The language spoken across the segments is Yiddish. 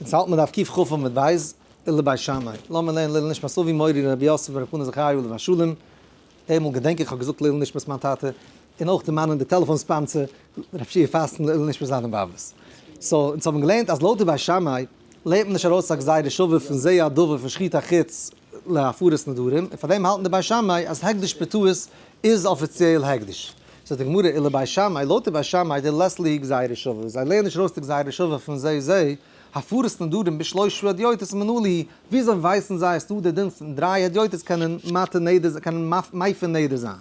אונז האלט מיר דף קכ עמוד ב', ולבית שמאי. לאמיר לערנען לעילוי נשמת אבי מורי רבי יוסף בר' חנא זכרי' עליו השלום. דעמאלט געדענק איך האב געזאגט לעילוי נשמת מיין טאטע, און אויך דערמאנען די טעלעפאן sponsor רב שיע פאסטן לעילוי נשמת זיינע באבעס. so אונז האבן געלערנט אז לויט די בית שמאי לערנט מען נישט ארויס א גזירה שווה פון זה הדבר פון שחוטי חוץ להפרת נדרים, און פארדעם האלטן די בית שמאי אז הקדש בטעות איז אפיציעל הקדש. זאגט די גמרא ולבית שמאי, לויט די בית שמאי דלית להו גזירה שווה, זיי לערנען נישט ארויס די גזירה שווה פון זה זה, הפרת נדרים בשלושה הדיוטות מנא להו, וויאזוי ווייסן זיי אז ס'דא די דין פון דריי הדיוטות קענען מתיר נדר קענען מפר נדר זיין?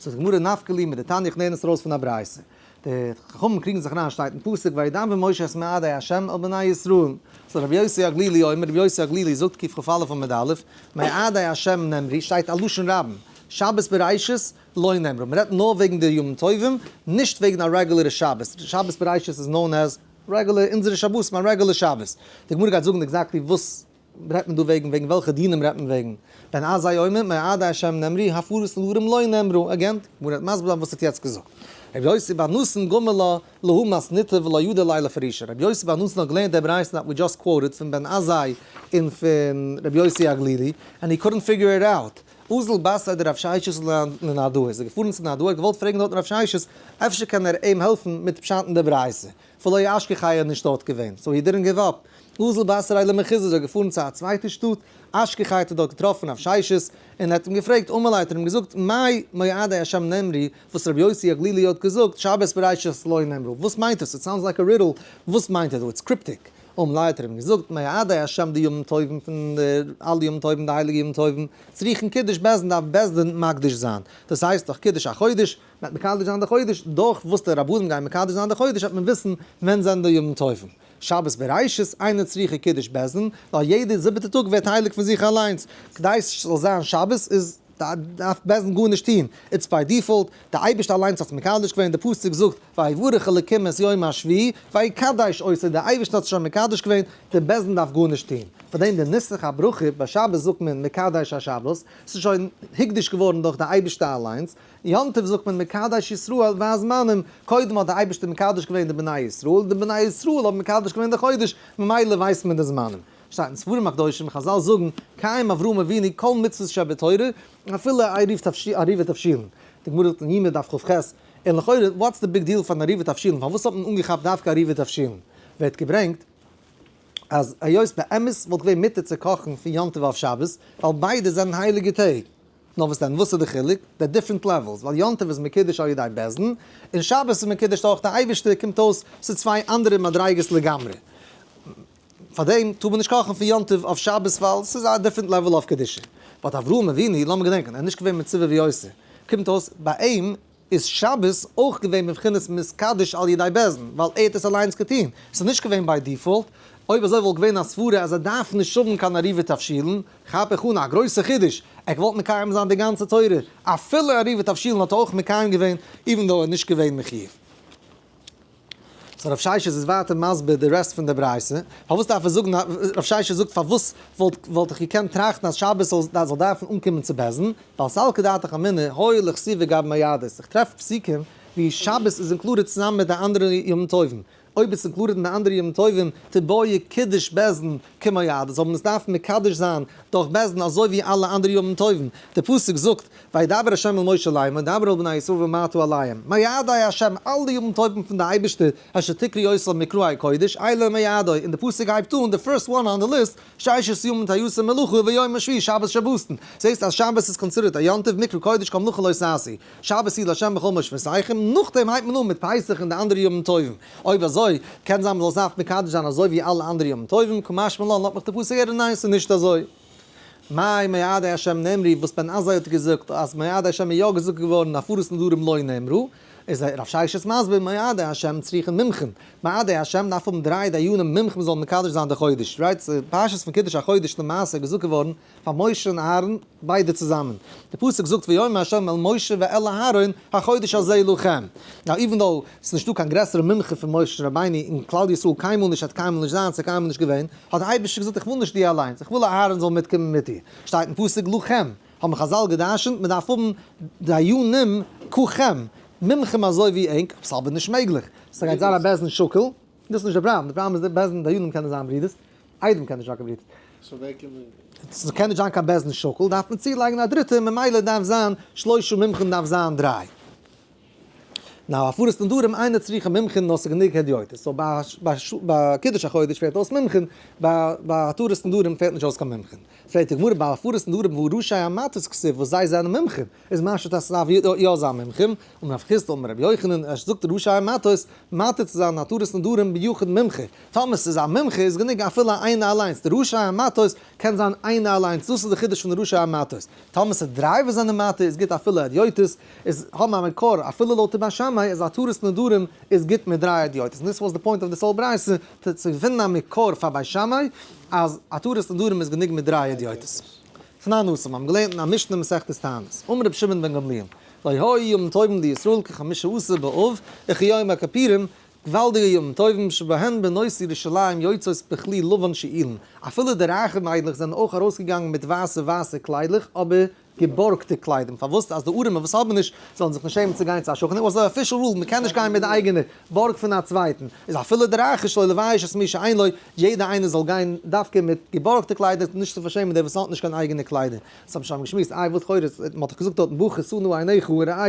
זאגט די גמרא נפקא לי מדתניא איך לערן עס ארויס פון א ברייתא. די חכמים קריגן זיך אריין שטייט אין פסוק וידבר משה את מועדי ה' אל בני ישראל, so רבי יוסי הגלילי אומר רבי יוסי הגלילי זאגט קכ"א עמוד א', מועדי ה' נאמרו שטייט א לשון רבים, שבת בראשית לא נאמרו, מען רעדט נאר וועגן די ימים טובים, נישט וועגן א רעגולערע שבת, שבת בראשית איז known as רעגולער אונזערע שבתים א רעגולער שבת, די גמרא גייט זאגן exactly וואס רעדט מען דא וועגן, וועגן וועלכע דינים רעדט מען וועגן, בן עזאי אומר מועדי השם נאמרו הפרת נדרים לא נאמרו, again, די גמרא וועט מסביר זיין וואס האט יעצט געזאגט. רבי יוסי בר נתן גמר לה להא מתניתא ולא ידע ליה לפרושי, רבי יוסי בר נתן האט געלערנט די ברייתא that we just quoted פון בן עזאי און פון רבי יוסי הגלילי, and he couldn't figure it out, אזל בתריה דרב ששת לנהרדעא, איז ער געפארן צו נהרדעא, ער האט געוואלט פרעגן דארטן רב ששת אפשר קען ער אים העלפן מיט פשט אין די ברייתא, ולא אשכחיה איז נישט דארט געווען, so he didn't give up, אזל בתריה למחוזא איז ער געפארן צו א צווייטע שטאט, אשכחיה האט ער דארט געטראפן רב ששת, און ער האט אים געפרעגט, אמר ליה האט ער אים געזאגט, מאי מועדי השם נאמרו, וואס רבי יוסי הגלילי האט געזאגט, שבת בראשית לא נאמרו, וואס מיינט עס? it sounds like a riddle, וואס מיינט ער דא? it's cryptic. אמר ליה האט ער אים געזאגט, מועדי השם די ימים טובים פון די אלע ימים טובים די הייליגע ימים טובים, צריכין קידוש בית דין דארף בית דין מקדיש זיין, דאס הייסט דורך קידוש החודש, מען וועט מקדש זיין די חודש, דורך וואס די רבנים גייען מקדש זיין די חודש וועט מען וויסן ווען זענען די ימים טובים. שבת בראשית אינה צריכה קידוש בית דין, ווייל יעדע זיבעטע טאג ווערט הייליג פון זיך אליינס, כדי ס'זאל זיין שבת איז דארף בית דין גארנישט טון, it's by default, די אייבערשטער אליינס האט מקדש געווען, די פסוק זאגט ויברך אלקים את יום השביעי ויקדש אותו, די אייבערשטער האט עס שוין מקדש געווען, די בית דין דארף גארנישט טון, פארדעם די נוסח הברכה ביי שבת זאגט מען מקדש השבת, ס'איז שוין הוקדש געווארן דורך די אייבערשטער אליינס, יום טוב זאגט מען מקדש ישראל והזמנים, קודם האט די אייבערשטער מקדש געווען די בני ישראל, די בני ישראל האבן מקדש געווען די חודש, ממילא ווייסט מען די זמנים. שטייט אין ספרים הקדושים, חזל זאגן, קיים אברהם אבינו כל מצוות שבתורה, אפילו עירובי תבשילין. די גמרא זאגט אין יומא דף כ"ח, און לכאורה what's the big deal פארן עירובי תבשילין, פארוואס האט מען אנגעכאפט דווקא עירובי תבשילין? ווערט געברענגט אז היות באמת וואלט געווען מותר צו קאכן פון יום טוב אויף שבת, ווייל ביידע זענען הייליגע טעג. נאר וואס דען? וואס איז די חילוק? די different levels, ווייל יום טוב איז מקודש על ידי בית דין, און שבת איז מקודש דורך די אייבערשטער, קומט אויס ס'איז צוויי אנדערע מדריגות לגמרי. פארדעם טאר מען נישט קאכן פון יום טוב אויף שבת ווייל ס'איז א different level of קדושה. but אברהם אבינו, לאמיר געדענקען, ער איז נישט געווען מצווה ועושה, קומט אויס ביי אים איז שבת אויך געווען בבחינת מתקדש על ידי בית דין, ווייל ער האט עס אליינס געטון, ס'איז נישט געווען by default, אויב אזוי וואלט געווען א סברה אז ער דארף נישט האבן קיין עירובי תבשילין, כאפ איך אן א גרויסע חידוש, ער האט געוואלט מקיים זיין די גאנצע תורה, אפילו עירובי תבשילין האט ער אויך מקיים געווען, even though ער איז נישט געווען מחיוב. so רב ששת איז ווייטער מסביר די rest פון די ברייתא, פארוואס דארף ער זאגן, רב ששת זאגט פארוואס וואלט וואלט איך געקענט טראכטן אז שבת זאל זאל דארפן אנקומען צו בית דין, ווייל סלקא דעתך אמינא הואיל וכתיבי גבי מועדות, איך טרעף פסוקים ווי שבת איז included צוזאמען מיט די אנדערע ימים טובים, אויב איז included אין די אנדערע ימים טובים תיבעי קידוש בית דין כמועדות, זאל מען עס דארפן מקדש זיין דורך בית דין אזוי ווי אלע אנדערע ימים טובים, די פסוק זאגט וידבר ה' אל משה לאמר דבר אל בני ישראל ואמרת אליהם, מועדי ה', אלע ימים טובים פון די אייבערשטער, אשר תקראו אותם מקראי קודש, אלה מועדי, און די פסוק הייבט אן, די first one on the list, ששת ימים תעשה מלאכה וביום השביעי שבת שבתון, זעסט אז שבת איז considered א יום טוב, מקרא קודש כל מלאכה לא תעשו, שבת היא לה' בכל מושבותיכם, נאכדעם הייבט מען אן מיט פסח און די אנדערע ימים טובים, אויב אזוי קען זיין מ'זאל עס דארפן מקדש זיין אזוי ווי אלע אנדערע ימים טובים, קא משמע לן לאזט מיך די פסוק הערן ניין ס'איז נישט אזוי. מאי מועדי השם נאמרו, וואס בן עזאי האט געזאגט אז מועדי השם איז יא געזאגט געווארן הפרת נדרים לא נאמרו, איז רב ששת מסביר מועדי השם צריכין מומחים, מועדי השם דארף האבן דריי דיינים מומחים זאלן מקדש זיין די חודש, right? ס'איז פרשת פון קידוש החודש למעשה געזאגט געווארן פאר משה און אהרן ביידע צוזאמען, די פסוק זאגט ויאמר ה' אל משה ואל אהרן החודש הזה לכם, now even though ס'איז נישטא קיין גרעסערע מומחה פון משה רבינו אין כלל ישראל קיינמאל נישט האט קיינמאל נישט זיין ס'איז קיינמאל נישט געווען, האט דער אייבערשטער געזאגט איך וויל נישט דו אליינס, איך וויל אהרן זאל מיטקומען מיט דיר, שטייט אין פסוק לכם, האבן חזל גע'דרש'נט מען דארף האבן דיינים ככם, מומחים אזוי ווי ענק, ס'איז אבער נישט מעגליך, ס'גייט זיין א בית דין שקול, דאס איז נישט די פראבלעם, די פראבלעם איז די בית דין דיינים קענען זיין ברידערס. עדים קען נישט זיין קיין ברודער. ס'קען נישט זיין קיין בית דין שקול, דארף מען צולייגן א דריטע, ממילא דארף זיין שלושה מומחים דארף זיין דריי. Now הפרת נדרים אינה צריכה מומחים נאר ס'איז גענוג הדיוטות, so ביי קידוש החודש פעלט אויס מומחים, ביי התרת נדרים פעלט נישט אויס קיין מומחים. פרעגט די גמרא ביי הפרת נדרים והא ראשי המטות כתיב וואס זיי זענען מומחים, איז משמע אז ס'דארף יא זיין מומחים, אמר רב חסדא אמר רבי יוחנן, ער זאגט ראשי המטות מתיר צו זיין התרת נדרים ביחיד מומחה, טאמער ס'איז א מומחה איז גענוג אפילו איינער אליינס, די ראשי המטות קען זיין איינער אליינס, דאס איז די חידוש פון די ראשי המטות, טאמער ס'איז דריי וואס זענען מתיר איז גוט אפילו הדיוטות, איז האבן א מקור אפילו לויט די בית שמאי אז התרת נדרים איז גוט מיט דריי הדיוטות, און this was the point of this whole ברייתא, צו געפינען א מקור פאר בית שמאי אז התרת נדרים איז גענוג מיט דריי הדיוטות. תנן התם, האבן געלערנט אין א משנה מסכת תענית, אמר רבי שמעון בן גמליאל, לא היו ימים טובים לישראל כחמשה עשר באב, וכיום הכפורים, געוואלדיגע ימים טובים שבהן בנות ירושלים יוצאות בכלי לבן שאילן, אפילו די רייכע מיידלעך זענען אויך ארויסגעגאנגען מיט ווייסע ווייסע קליידלעך אבער געבארגטע קליידער, פארוואס אז די ארעמע וואס האבן נישט זאלן זיך נישט שעמען צו גיין צו א שכן, it was the official rule מען קען נישט גיין מיט די אייגענע, בארג פון א צווייטן, איז אפילו די רייכע שלא לבייש את מי שאין לו, יעדער איינער זאל גיין דווקא מיט געבארגטע קליידער נישט צו פארשעמען דער וואס האט נישט קיין אייגענע קליידער. דאס האב איך שוין געשמועסט, איי וואס לכאורה, מען האט דאך געזאגט דארטן בכה שאו נא עיניך וראה,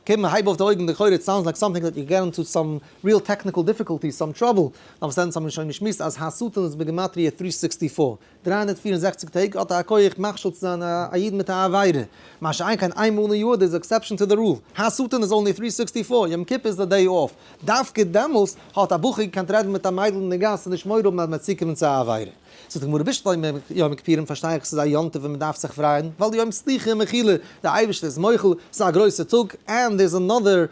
קום הייב אויף די אויגן, לכאורה it sounds like something that you get into some real technical difficulties, some trouble, נאר וואס דען, האבן מיר שוין געשמועסט אז השטן איז בגימטריא 364, 364 טעג האט ער א כח מכשיל צו זיין א איד מיט א עבירה, מה שאין כן איין מאל אין יאר, דער איז exception to the rule, השטן איז only 364, יום כיפור איז די day off, דווקא דעמאלס האט א בחור געקענט רעדן מיט א מיידל אין די גאס און נישט מורא האבן אז מען וועט צוקומען צו א עבירה. זאגט די גמרא בשלמא יום כיפורים פארשטיי איך ס'איז א יום טוב ווען מ'דארף זיך פרייען, ווייל יום סליחה ומחילה, די אייבערשטער איז מוחל, ס'איז א גרויסע טאג, and there is another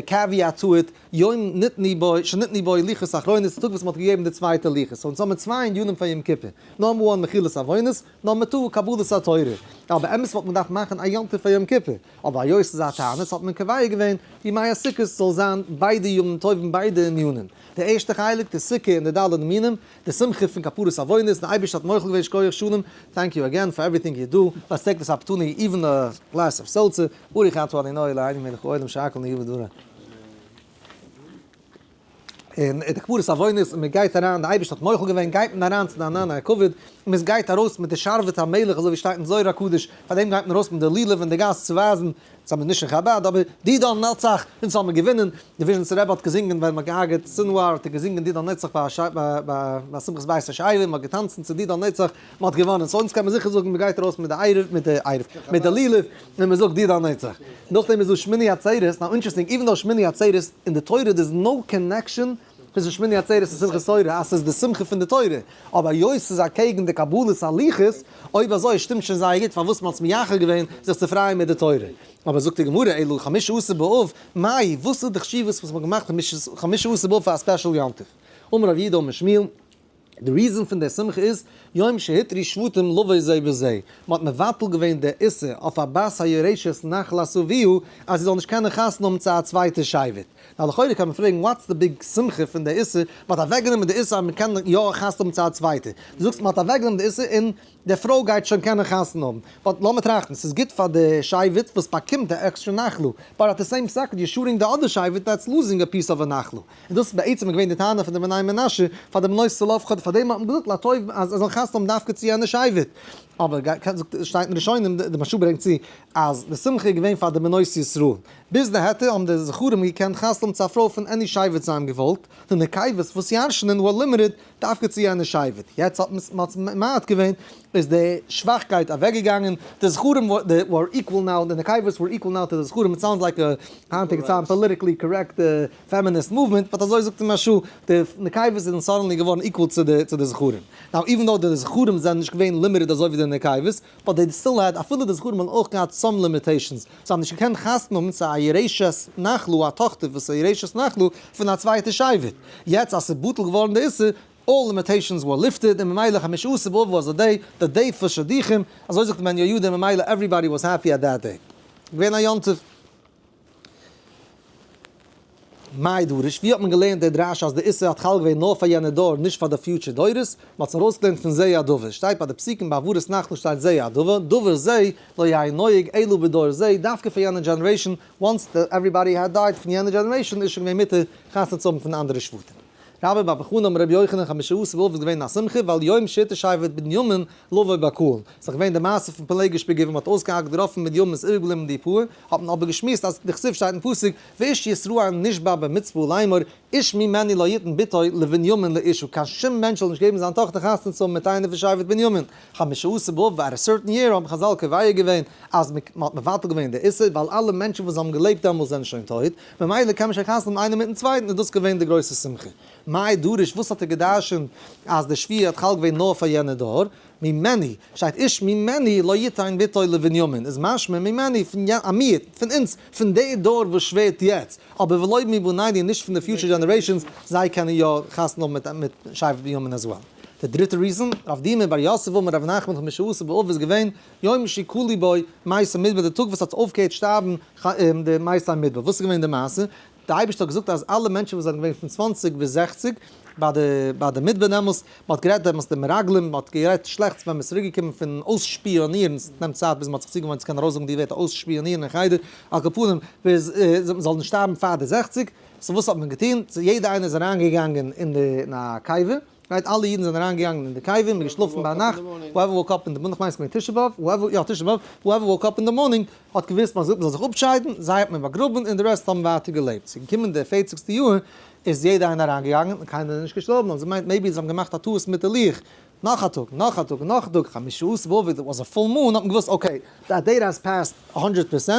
caveat to it, יום ניתנו בו, שניתנו בו לוחות אחרונות, די טאג וואס מ'האט געגעבן די צווייטע לוחות, so אונז האבן צוויי ענינים פאר יום כיפור, number one מחילת עוונות, number two קבלת התורה, אבער באמת וואלט מען געדארפט מאכן א יום טוב פאר יום כיפור, אבער היות ס'איז א תענית האט מען קובע געווען ימי הסוכות זאל זיין ביידע ימים טובים ביידע ענינים, די ערשטע חלק די סוכה און די ד' מינים, די שמחה פון כפרת עוונות, די אייבערשטער האט מוחל געווען שכוח שלום, thank you again for everything you do, let's take this opportunity even a glass of seltzer, ברוך אתה אדוני אלהינו מלך העולם שהכל נהיה בדברו. און די כפרת עוונות, און מען גייט אריין, די אייבערשטער האט מוחל געווען, גייט מען אריין צו די ענני הכבוד, און מען גייט ארויס מיט די שרביט המלך אזוי ווי שטייט אין זוהר הקדוש, פאר דעם גייט מען ארויס מיט די לולב אין די גאס צו ווייזן, אונז האבן נישט אין חבד, אבער דידן נצח, אונז האבן געווינען, די וויזשניצער רבי האט געזינגען ווען מ'האט געהארגעט סינוואר האט ער געזינגען דידן נצח ביי שמחת בית השואבה, מ'האט געטאנצן צו דידן נצח, מ'האט געוואנען, so אונז קען מען זיכער זאגן מ'גייט ארויס מיט די עירוב, מיט די עירוב, מיט די לולב, און מ'זאגט דידן נצח. נאכדעם איז דא שמיני עצרת, now interesting, even though שמיני עצרת אין די תורה there is no connection צווישן שמיני עצרת און שמחת תורה אז ס'איז די שמחה פון די תורה, אבער היות ס'איז אקעגן די קבלת הלוחות, אויב אזוי שטימט שוין זייער גוט פארוואס מ'האט עס מייחד געווען זיך צו פרייען מיט די תורה. אבער זאגט די גמרא אלא חמשה עשר באב, מאי, וואס איז די חשיבות וואס מ'האט געמאכט חמשה עשר באב פאר א special יום טוב? אמר רב יהודה אמר שמואל, די reason פון די שמחה איז, יום שהותרו שבטים לבוא זה בזה, מען האט מבטל געווען די איסור אויף א בת היורשת נחלת אביה אז זי זאל נישט קענען חתונה האבן צו א צווייטע שבט. נאר לכאורה קען מען פרעגן what's the big שמחה פון די איסור, מען האט אוועקגענומען די איסור אז מען קען יא חתונה האבן צו א צווייטע, דו זאגסט מען האט אוועקגענומען די איסור און די פרוי גייט שוין קענען חתונה האבן, but לאמיר טראכטן, ס'איז גוט פאר די שבט וואס באקומט די עקסטרע נחלה, but at the same second you're shooting the other שבט that's losing a piece of a נחלה. און דאס איז בעצם געווען די טענה פון די בני מנשה פאר די בנות צלפחד, פאר דעם האט מען געזאגט לטוב אז זיי זאלן חתונה האבן דווקא צו יענע שבט. אבער שטייט אין ראשונים, די מהרש"א ברענגט צו, אז די שמחה איז געווען פאר די בנות ישראל. ביז די היתר האבן די זכרים געקענט חתונה האבן צו א פרוי פון any שבט זיי האבן געוואלט, די נקבות וואס ירש'נען were limited דווקא צו יענע שבט. יעצט האט מען עס ממעט געווען, איז די שוואכקייט אוועקגעגאנגען, די זכרים were equal now, די נקבות were equal now to די זכרים, it sounds like א היינטיגע צייטן politically correct feminist movement, but אזוי זאגט די מהרש"א, די נקבות זענען suddenly געווארן equal צו די זכרים. Now even though די זכרים זענען נישט געווען limited אזוי ווי די נקבות, but they still had, אפילו די זכרים האבן אויך געהאט some limitations, זיי האבן נישט געקענט חתונה האבן צו א ירשת נחלה, א טאכטער וואס איז א ירשת נחלה פון א צווייטע שבט. יעצט אז ס'איז בטל געווארן די איסור, all limitations were lifted, און ממילא חמשה עשר באב was a day, the day for שידוכים, אזוי זאגט בן יהוידע, ממילא everybody was happy at that day. געווען א יום טוב. מאי דרוש, ווי האט מען געלערנט די דרשה אז די איסור האט חל געווען נאר פאר יענע דור נישט פאר די future דורות? מען האט עס ארויסגעלערנט פון זה הדבר, שטייט ביי די פסוקים ביי העברת נחלה שטייט זה הדבר, דבר זה לא יהא נוהג אלא בדור זה, דווקא פאר יענע generation, once the everybody had died פון יענע generation איז שוין געווען מותר חתונה צו האבן פון אנדערע שבטים. רבה בר בר חנה אמר רבי יוחנן חמשה עשר באב איז געווען א שמחה ווייל יום שהותר שבט בנימין לבוא בקהל. ס'איז דאך געווען די מעשה פון פילגש בגבעה מ'האט אויסגעהאקט די רוב פון בנימין איז איבערגעבליבן די פאה, האט מען אבער געשמועסט אז דכתיב שטייט אין פסוק ואיש ישראל נשבע במצפה לאמור איש ממנו לא יתן בתו לבנימין לאשה קיין שום מענטש זאל נישט געבן זיין טאכטער חתונה צו האבן מיט איינער פון שבט בנימין. חמשה עשר באב at a certain year האבן חזל קובע געווען אז מ'האט מבטל געווען די איסור ווייל אלע מענטשן וואס האבן געלעבט דעמאלס זענען שוין טויט, ממילא קען מען שוין חתונה האבן איינער מיטן צווייטן איז דאס געווען די גרויסע שמחה. מאי דריש וואס האט ער גע'דרש'נט אז די שבועה האט חל געווען נאר פאר יענע דור? ממני, שטייט איש ממנו לא יתן בתו לבנימין, איז משמע ממני פון א מיעוט, פון אונז, פון די דור וואס שווערט יעצט, אבער ולא מבנינו נישט פון די future generations, זיי קענען יא חתונה האבן מיט שבט בנימין as well. די דריטע reason, רב דימי בר יוסף אמר רב נחמן חמשה עשר באב איז געווען יום שכלו בו מתי מדבר די טאג וואס האט אויפגעהערט שטארבן די מתי מדבר, וואס איז געווען די מעשה? די אייבערשטער האט געזאגט אז אלע מענטשן וואס זענען געווען פון 20 ביז 60 ביי די ביי די מדבר דעמאלס, מען האט גערעדט דעמאלס די מרגלים, מען האט גערעדט שלעכטס ווען מען איז צוריק געקומען פון אויסשפיאנירן, עס נעמט צייט ביז מען האט זיך צוגעוואוינט צו קענען ארויסזאגן די ווערטער אויסשפיאנירן אין חדר, על כל פנים ביז מען זאל נישט שטארבן פאר די 60, so וואס האט מען געטון? יעדער איינער איז אריינגעגאנגען אין די אין א קבר, right אלע אידן זענען אריינגעגאנגען אין די קבר, מ'איז געשלאפן ביינאכט, whoever woke up in the morning, כ'מיין ס'געווען תשעה באב, whoever, יא תשעה באב, whoever woke up in the morning האט געוואוסט מ'זאל זיך אפשיידן, זיי האט מען באגראבן און די רעסט האבן ווייטער געלעבט. ס'איז געקומען די פערציגסטע יאר איז יעדער איינער אריינגעגאנגען און קיינער איז נישט געשטארבן, האבן זיי געמיינט maybe זיי האבן געמאכט א טעות מיט די לוח, נאך א טאג, נאך א טאג, נאך א טאג, חמשה עשר באב it was a full moon האט מען געוואוסט okay, the date has passed 100%,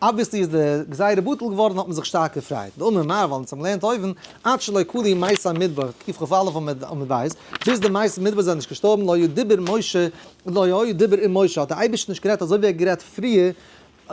obviously איז די גזירה בטל געווארן האט מען זיך שטארק געפרייט. דאמר מר ווייל אונז האבן געלערנט אויבן, עד שלא כלו מתי מדבר, קכ"א עמוד ב', ביז די מתי מדבר זענען נישט געשטארבן, לא היה דיבור משה, לא היה דיבור עם משה, האט דער אייבערשטער נישט גערעדט אזוי ווי ער האט גערעדט פריער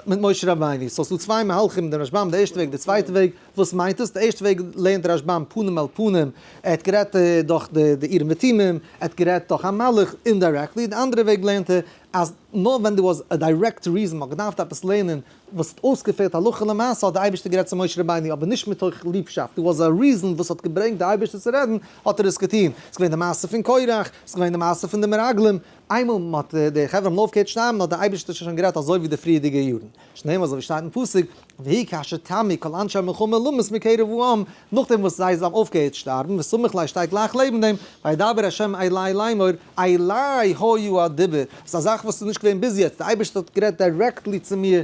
מיט משה רבינו. so ס'דא צוויי מהלכים אין דעם רשב"ם, די ערשטע וועג, די צווייטע וועג, וואס מיינט עס? די ערשטע וועג לערנט דער רשב"ם פנים אל פנים, ער האט גערעדט דורך די אורים ותומים, ער האט גערעדט דורך א מלאך indirectly, די אנדערע וועג לערנט ער אז נאר ווען there was a direct reason, מ'האט געדארפט עפעס לערנען וואס האט אויסגעפעלט הלכה למעשה האט דער אייבערשטער גערעדט צו משה רבינו אבער נישט מתוך ליבשאפט, there was a reason וואס האט געברענגט די אייבערשטער צו רעדן האט ער עס געטון, ס'איז געווען די מעשה פון קורח, ס'איז געווען די מעשה פון די מרגלים, איינמאל מ'האט די חברה האבן אויפגעהערט שטארבן האט דער אייבערשטער שוין גערעדט אזוי ווי די פריערדיגע יארן, שנאמר אזוי ווי שטייט אין פסוק, ויהי כאשר תמו כל אנשי המלחמה למות מקרב העם, נאכדעם וואס זיי האבן אויפגעהערט שטארבן, וסמוך ליה שטייט גלייך לעבן דעם, וידבר ה' אלי לאמור, אלי היה הדיבור, ס'איז א זאך וואס איז נישט געווען ביז יעצט, דער אייבערשטער האט גערעדט directly צו מיר,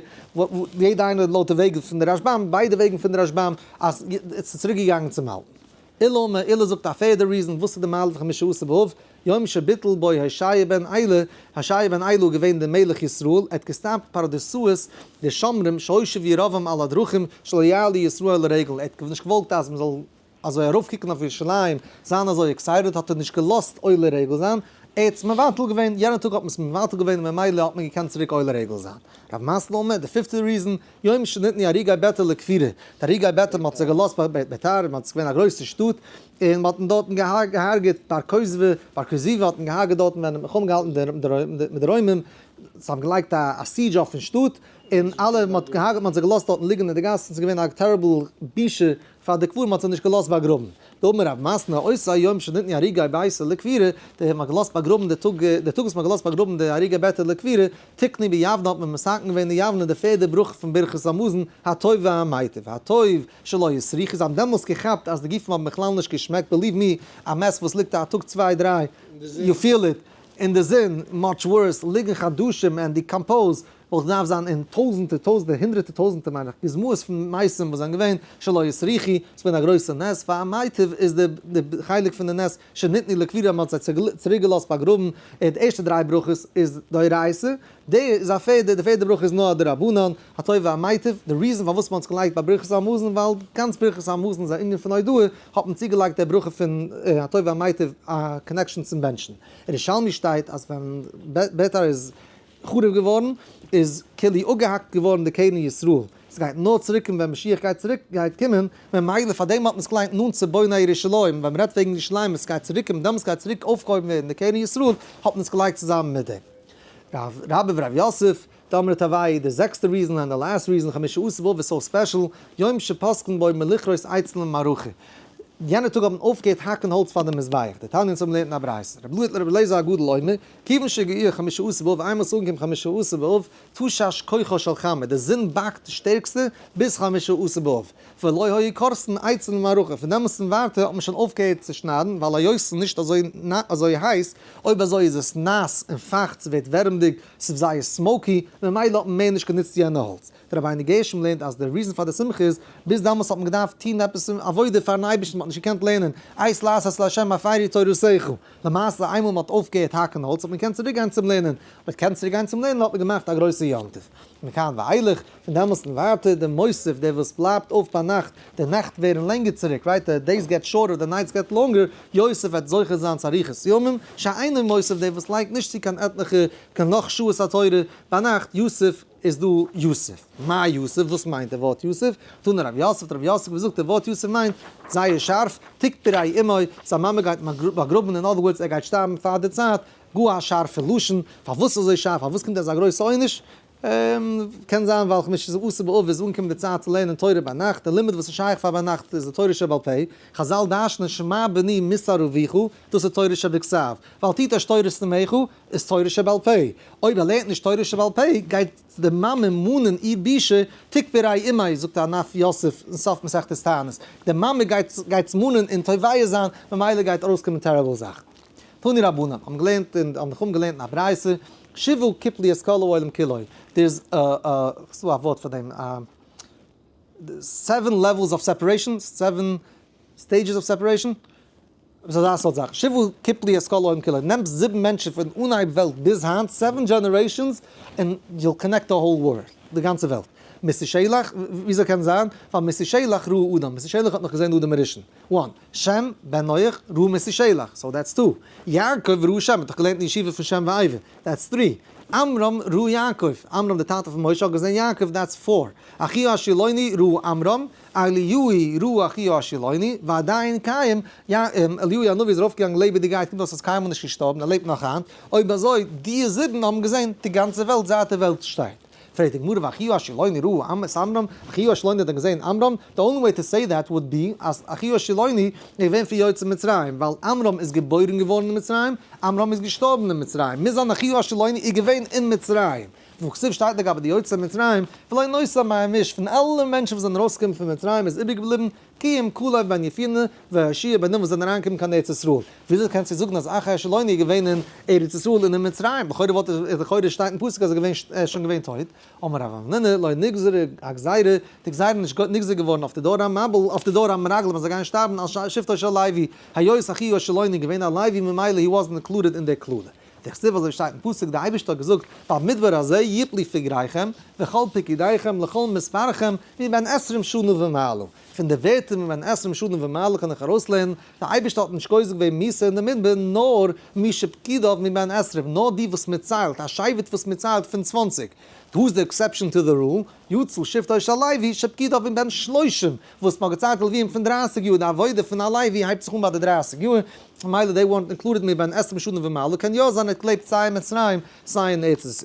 יעדע איינער לויט די וועג פון די רשב"ם, ביידע וועגן פון די רשב"ם, אז עס איז צוריק געגאנגען צום אלטן. עולא אמר, עולא זאגט א פערדע reason, וואס איז די מעלה פון חמשה עשר באב, יום שביטל בו הושע בן אלה, הושע בן אלה איז געווען דער מלך ישראל, ער האט געסטאפט פרדסאות די שומרים שהושיב ירבעם על הדרכים שלא יעלו ישראל לרגל, ער האט נישט געוואלט אז מען זאל אזוי ארויפקוקן אויף ירושלים, זיין אזוי excited האט ער נישט געלאזט עולה רגל זיין, ער האט עס מבטל געווען, יענע טאג האט מען עס מבטל געווען און ממילא האט מען געקענט צוריק עולה רגל זיין. רב מתנא אמר, די פיפטע reason, יום שניתנו הרוגי ביתר לקבורה, די הרוגי ביתר מען האט זיי געלאזט ביי ביתר, מען האט עס געווען א גרויסע שטאט, און מען האט דארטן געהארגעט בר כוזבא, בר כוזיבא האט מען געהארגעט דארטן ווען מלחמה געהאלטן מיט די רוימים, זיי האבן געלייגט א siege אויפן שטאט, און אלע מען האט געהארגעט מען האט זיי געלאזט דארטן ליגן אין די גאסן, ס'איז געווען א terrible בושה פאר די קברים, מען האט זיי נישט געלאזט באגראבן. דאמר רב מתנא אותו היום שניתנו הרוגי ביתר לקבורה, די מען האט געלאזט באגראבן די טאג די טאג וואס מען האט געלאזט באגראבן די הרוגי ביתר לקבורה, תקנו ביבנה האט מען מתקן געווען אין יבנה די פערדע ברכה פון ברכת המזון, הטוב והמיטיב, הטוב שלא הסריחו, זיי האבן דעמאלס געכאפט אז די גופים האבן בכלל נישט געשמעקט, believe me, א מת וואס ליגט א טאג צוויי דריי, you feel it, אין די זון, much worse, ליגן חדשים and decompose, וואלט געדארפט זיין אין טויזענטער טויזענטער הונדרעטער טויזענטער מיין איך גוזמאות פון מתים וואס זענען געווען שלא הסריחו, ס'איז געווען א גרויסע נס, והמיטיב איז די די חלק פון די נס שניתנו לקבורה מען האט זיי צוריק געלאזט באגראבן, און די ערשטע דריי ברכות איז דאורייתא, די איז א פערדע, די פערדע ברכה איז נאר א דרבנן, הטוב והמיטיב, די reason פארוואס מען האט עס געלייגט ביי ברכת המזון ווייל גאנץ ברכת המזון איז א ענין פון הודאה, האט מען צוגעלייגט די ברכה פון הטוב והמיטיב א connection צום בענטשן. אין ירושלמי שטייט אז ווען ביתר איז חרוב געווארן, איז כאילו אפגעהאקט געווארן די קרן ישראל, עס גייט נאר צוריק קומען ווען משיח גייט צוריק גייט קומען, ממילא פאר דעם האט מען עס געליינט נאנט צו בוני ירושלים, ווען מען רעדט וועגן ירושלים עס גייט צוריק קומען דעמאלטס גייט צוריק אויפגעהויבן ווערן די קרן ישראל, האט מען עס געלייגט צוזאמען מיט דעם. רב רבה ורב יוסף, דאמרי תרוייהו, די זעקסטע reason and the last reason חמשה עשר באב איז so special, יום שפוסקין בו מלכרות עצים למערכה. יענע טאג האט מען אויפגעהערט האקן האלץ פאר די מזבח. דתניא, אונז האבן געלערנט אין א ברייתא. רבי אליעזר הגדול אומר, כיוון שהגיע חמשה עשר באב, איינמאל ס'איז אנגעקומען חמשה עשר באב, תשש כוחו של חמה, די זון באקט די שטערקסטע ביז חמשה עשר באב. ולא היו כורתין עצים למערכה, פון דעמאלטס און ווייטער האט מען שוין אויפגעהערט צו שניידן, ווייל היות ס'איז נישט אזוי הייס, אויב אזוי איז עס נאס און פייכט, ס'ווערט ווערעמדיג, ס'איז זייער smoky, ממילא האט מען מער נישט גענוצט יענע האלץ. דער רבינו גרשום לערנט אז די reason פאר די שמחה איז, ביז דאמאלס האט מען געדארפט טון עפעס עבודה פארן אייבערשטן, מען האט נישט געקענט לערנען, עת לעשות לה' הפרו תורתך. למעשה איינמאל מען האט אויפגעהערט האקן האלץ האט מען געקענט צוריק גיין צום לערנען, מען קען צוריק גיין צום לערנען האט מען געמאכט א גרויסע יום טוב. מכאן ואילך, פון דעמאלס און ווייטער, דער מוסיף, דער וואס בלייבט אויף ביינאכט, די נעכט ווערן לענגער צוריק, right, the days get shorter, the nights get longer, יוסיף וועט זוכה זיין צו אריכות ימים, שאינו מוסיף, דער וואס לייגט נישט צו קיין עטליכע, קיין נאך שעות התורה ביינאכט, יוסיף, איז דא יוסיף. מאי יוסיף? וואס מיינט די ווארט יוסיף? תנא רב יוסף, האט רב יוסף געזאגט די ווארט יוסיף מיינט זייער שארף, תקבריה אמו, זיין מאמע גייט באגראבן, אין other words ער גייט שטארבן פאר די צייט, גאר א שארפע לשון, פארוואס אזוי שארף? פארוואס קומט אזא גרויסע עונש? קען זיין ווייל חמשה עשר באב איז אנגעקומען די צייט צו לערנען תורה ביינאכט, די לימוד וואס איז שייך פאר ביינאכט איז די תורה שבעל פה, חזל דרש'נען שמע בני מוסר אביך, דאס איז תורה שבכתב, ואל תיטוש תורת אמך, איז תורה שבעל פה. אויב ער לערנט נישט תורה שבעל פה, גייט די מאמע מאנען איר בושה, תקבריה אמי, זאגט ענף יוסף אין סוף מסכת תענית, די מאמע גייט גייט מאנען און תובע זיין, ממילא גייט ארויסקומען terrible זאכן. תנו רבנן, האבן געלערנט אין, האבן די חכמים געלערנט אין א ברייתא, שבעה קיפלו את כל העולם כולו, there is א א, ס'דא א ווארט פאר דעם, א seven levels of separation, seven stages of separation, עפעס אזא סארט זאך, שבעה קיפלו את כל העולם כולו, נעם זיבן מענטשן פון אנהייב וועלט ביז היינט, seven generations, און you'll connect the whole world, די גאנצע וועלט. מתושלח, וויאזוי קען זיין? ווייל מתושלח ראה אדם, מתושלח האט נאך געזען אדם הראשון. one. שם בן נח ראה מתושלח, so that's two. יעקב ראה שם, האט דאך געלערנט אין ישיבה פון שם ועבר, that's three. עמרם ראה יעקב, עמרם די טאטע פון משה האט געזען יעקב, that's four. אחיה השילוני ראה עמרם, אליהו ראה אחיה השילוני, ועדיין קיים, אליהו הנביא איז ארויפגעגאנגען לעבעדיגעהייט, קומט אויס אז קיינמאל נישט געשטארבן, ער לעבט נאך היינט, אויב אזוי, די זיבן האבן געזען די גאנצע וועלט זייט די וועלט שטייט. פרעגט די גמרא ואחיה השילוני ראה את עמרם, אחיה השילוני האט דען געזען עמרם? The only way to say that would be אז אחיה השילוני איז געווען פון יוצאי מצרים, ווייל עמרם איז געבוירן געווארן אין מצרים, עמרם איז געשטארבן אין מצרים, מוז זיין אחיה השילוני איז געווען אין מצרים. והכתיב שטייט לגבי די יוצאי מצרים, ולא נותר מהם איש, פון אלע מענטשן וואס זענען ארויסגעקומען פון מצרים איז איבערגעבליבן כי אם כלב בן יפונה ויהושע בן נון וואס זענען אריינגעקומען קיין ארץ ישראל. וויאזוי קענסטו זאגן אז אחיה השילוני איז געווען אין ארץ ישראל און אין מצרים? לכאורה וואלט ער, לכאורה שטייט אין פסוק אז ער איז געווען, ער איז שוין געווען טויט. אמר רב המנונא, לא נגזרה הגזירה, די גזירה איז נישט נגזר געווארן אויף די דור המבול, אויף די דור המרגלים אז זיי גייען שטארבן על שבטו של לוי, היות אחיה השילוני איז געווען א לוי ממילא he wasn't included אין די קללה. דכתיב אזוי שטייט אין פסוק, די אייבערשטער האט געזאגט, במדבר הזה יפלו פגריכם, וכל פקודיכם לכל מספרכם, מבן עשרים שנה ומעלה. פון די ווערטער מבן עשרים שנה ומעלה קען איך ארויסלערנען, די אייבערשטער האט נישט גוזר געווען מיתה אין די מדבר, נאר מי שפקודיו מבן עשרים, נאר די וואס מען ציילט, א שבט וואס מען ציילט פון 20. דא איז די exception to the rule, יצא שבטו של לוי שפקודיו מבן שלושים, וואס מ'האט געציילט לוויים פון 30 יאר, די עבודה פון א לוי הייבט זיך אן ביי די 30 יאר, ממילא they weren't included מבן עשרים שנה ומעלה, קען יא זיין ער האט געלעבט סיי אין מצרים סיי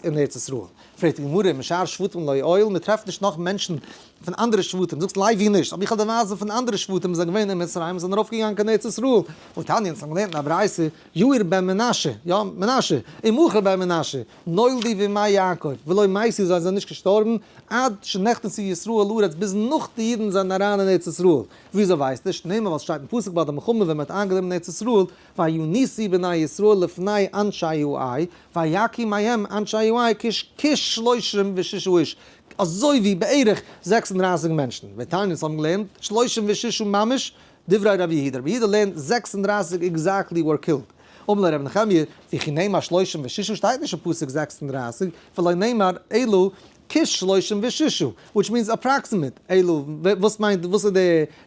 אין ארץ ישראל. פרעגט די גמרא, משאר שבטים לא הועיל, מען טרעפט נישט נאך מענטשן פון אנדערע שבטים, זאגסט לוי נישט, אבער איך האב די ווייזן פון אנדערע שבטים וואס זענען געווען אין מצרים און זענען ארויפגעגאנגען קיין ארץ ישראל, והתניא אונז האבן געלערנט אין א ברייתא, יאיר בן מנשה, יא, מנשה, ומכיר בן מנשה, נולדו בימי יעקב, ולא מתו זיי זענען נישט געשטארבן, עד שנכנסו ישראל לארץ ביז נאך די אידן זענען אריין אין ארץ ישראל. וויאזוי ווייסטו? שנאמר ווייל ס'שטייט אין פסוק ביי די מלחמה ווען מ'האט איינגענומען ארץ ישראל, וינוסו בני ישראל לפני אנשי העי, ויכו מהם אנשי העי כשלושים וששה איש, אזוי ווי בערך 36 מענטשן. ותניא אונז האבן געלערנט, שלושים וששה ממש, דברי רבי יהודה, רבי יהודה לערנט 36 exactly were killed. אמר לו רבי נחמיה, וכי נאמר שלושים וששה שטייט נישט אין פסוק 36, ולא נאמר אלא כשלושים וששה, which means approximate, אלא, וואס מיינט, וואס איז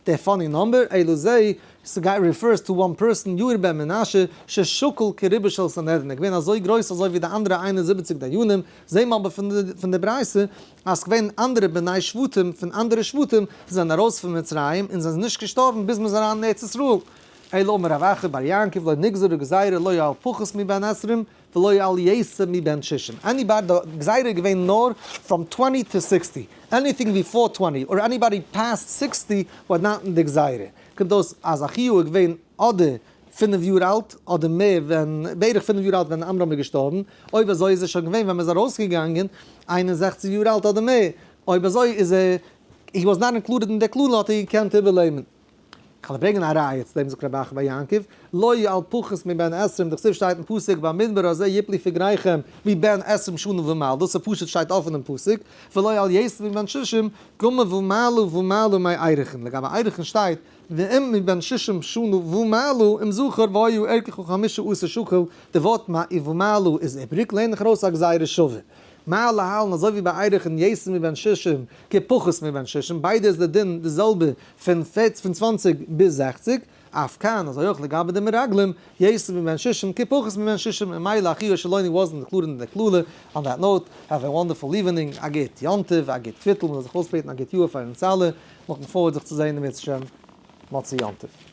די funny number, אלא זה, ס'גייט refers to one person, יאיר בן מנשה, ששקול כרובה של סנהדרין, ער געווען אזוי גרויס אזוי ווי די אנדערע 71 דיינים, זעהן מיר אבער פון די ברייתא, אז ס'געווען אנדערע בני שבטים פון אנדערע שבטים וואס זענען ארויס פון מצרים און זענען נישט געשטארבן ביז מ'איז אריין אין ארץ ישראל. אלא אמר רב אחא בר יעקב לא נגזרה גזירה לא על פחות מבן עשרים ולא על יותר מבן שישים. Anybody, די גזירה איז געווען נאר from twenty to sixty. Anything before twenty or anybody past sixty was not אין די גזירה. קומט אויס אז אחיהו איז געווען אדער פינף יאר אלט אדער מער ווען, בערך פינף יאר אלט ווען עמרם איז געשטארבן, אויב אזוי איז ער שוין געווען ווען מען איז ארויסגעגאנגען 61 יאר אלט אדער מער, אויב אזוי איז ער, he was not included אין די קללה האט ער געקענט איבערלעבן. כ'וועל ברענגען א ראיה צו דעם זאגט רבי אחא בר יעקב, לא על פחות מבן עשרים, דכתיב שטייט אין פסוק במדבר הזה יפלו פגריכם מבן עשרים שנה ומעלה, דאס איז פשוט שטייט אפען אין פסוק, ולא על יותר מבן ששים, גמר ומעלה ומעלה מערכין, לגבי ערכין שטייט ואם מבן ששים שנה ומעלה אם זכר והיה ערכך חמשה עשר שקל, די ווארט ומעלה איז איבריג, לערן איך ארויס א גזירה שווה. מה להלן אזוי ווי ביי ערכין יותר מבן ששים כפחות מבן ששים, ביידע איז די דין די זעלבע פון פון 20 ביז 60, אף כאן אזוי אויך לגבי די מרגלים, יותר מבן ששים כפחות מבן ששים, און מילא אחיה השילוני wasn't included אין די קללה. On that note, have a wonderful evening, א גוט יום טוב, א גוט קוויטל, מ'זאל זיך אויסבעטן א גוט יאר פאר אונז אלע, looking forward זיך צו זען אם ירצה השם מוצאי יום טוב.